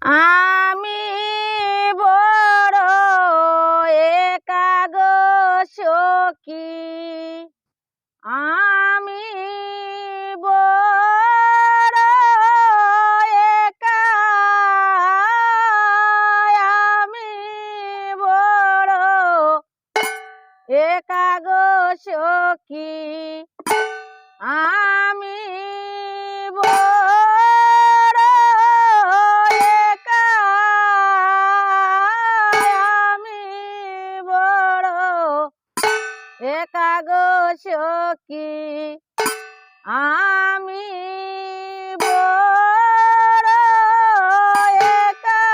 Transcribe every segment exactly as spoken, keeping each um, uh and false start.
আমি বড় একা গো সখী, আমি বড় একা, আমি বড় একা গো সখী, আমি বড় একা, আমি বড় একা গো সখী, আমি বড় একা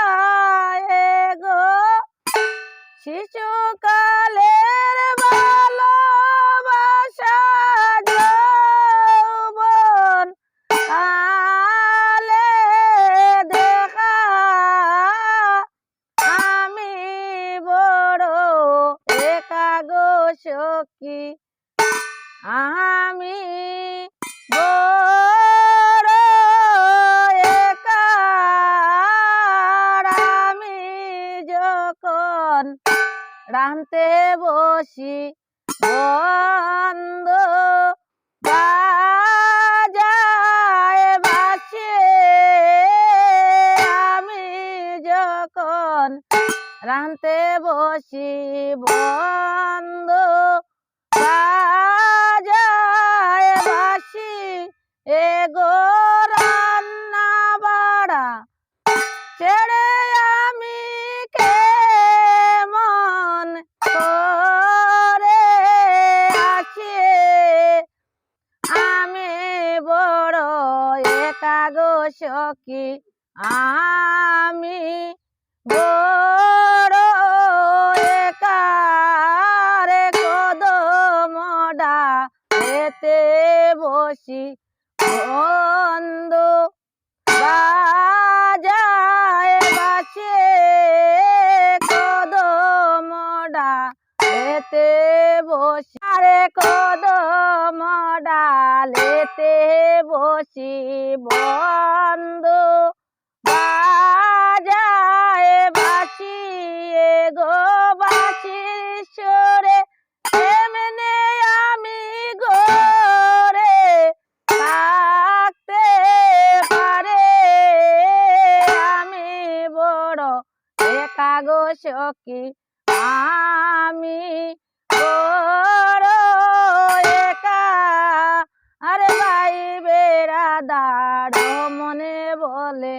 গো। শিশুকালের ভালোবাসা যৌবন কালে দেখা, আমি বড় একা গো সখী, আমি বড় একা। আমি যখন রাঁধতে বসি, বন্ধ বাজায় বাঁশি, আমি যখন রাঁধতে বসি, বন্ধ বাজায় বাঁশি, এগো রান্না বাড়া ছেড়ে আমি কেমন করে আসি। আমি বড় একা গো সখী, আমি বড় একা। রে কদম ডালেতে বসি, বন্ধ বাজায় বাঁশি, কদম ডালেতে বসি। আরে কদম ডালেতে বসি, বন্ধ বাজায় বাঁশি, এগো বাঁশির সুরে এমনে আমি ঘরে থাকতে পারে। আমি বড় একা গো সখী, আমি বড় একা। আরে ভাই বেরাদার মনে বলে,